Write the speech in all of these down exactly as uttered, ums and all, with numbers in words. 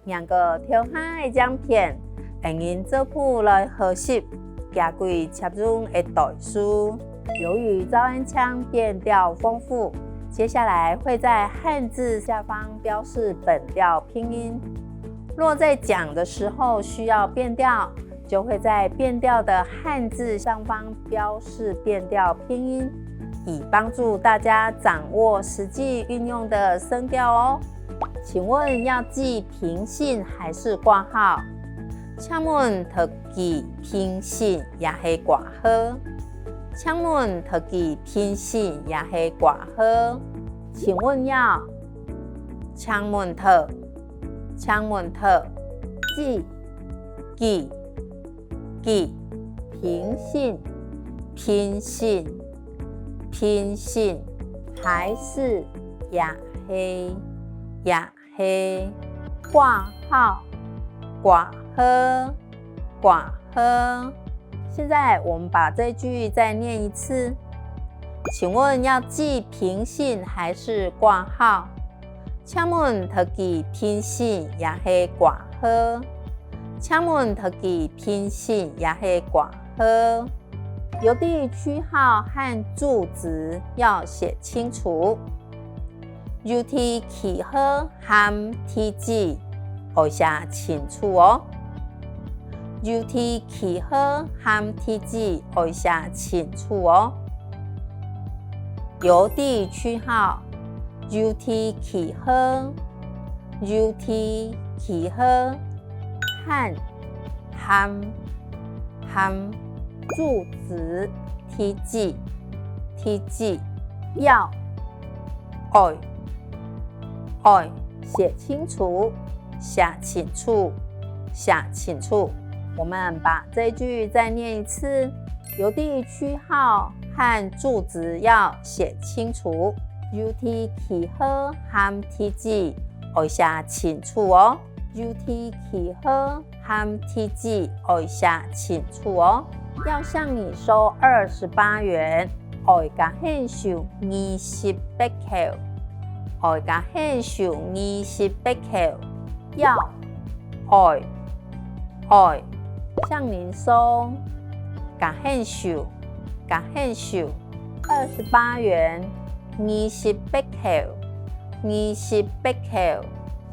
䀴過頭下个影片，𠊎人做伙來學習幾句接用个代數。由於詔安腔變調豐富，接下來會在漢字下方標示本調拼音。若在講的時候需要變調，就會在變調的漢字上方標示變調拼音，以幫助大家掌握實際運用的聲調哦。請問要記平信還是掛號？請問愛記平信也係掛號？請問愛記平信也係掛號？請問要，請問愛，請問愛，記，記，記，平信，平信，平信，還是，也係，也 係，掛號，掛號，掛號。現在我們把這句再念一次。請問要記平信還是掛號？請問愛記平信也係掛號？請問愛記平信也係掛號？郵遞區號和住址要寫清楚。 郵遞區號和地址愛寫清楚哦。郵遞區號和地址愛寫清楚哦。郵遞區號，郵遞區號，郵遞區號，和，和，和，住址，地址，地址，要，愛，愛，寫清楚，寫清楚，寫清楚。我們把這句再念一次。郵遞區號和住址要寫清楚。郵遞區號和地址愛寫清楚哦。郵遞區號 和地址愛寫清楚哦。要向你收二十八元，愛加你收二十八箍，愛加你收二十八箍，要，愛，愛，向您收，加你收，加你收，二十八元，二十八箍，二十八箍。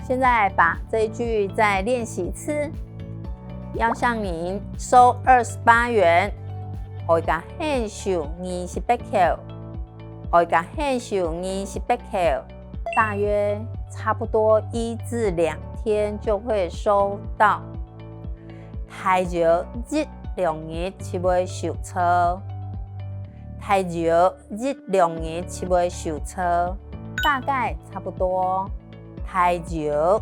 現在把這句再練習一次。要向您收二十八元，愛加你收二十八箍，愛加你收二十八箍。大約差不多一至兩天就會收到。大約一兩日就會收到。大約一兩日就會收到。大概差不多。 大約，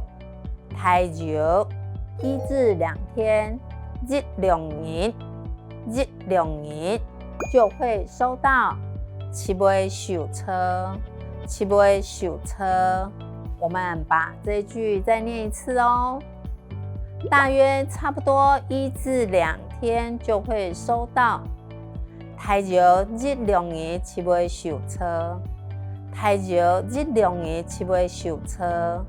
大約，一至兩天，一兩日，一兩日，就會收到，就會收到，就會收到。我們把這句再念一次哦。大約差不多一至兩天就會收到。 大約一兩日就會收到，大約一兩日就會收到。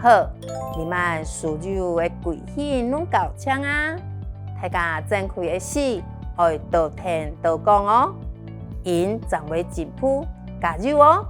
好，這滿所有个句型攏教淨啊，大家正開个時，愛多聽多講哦，恁正會進步，加油哦！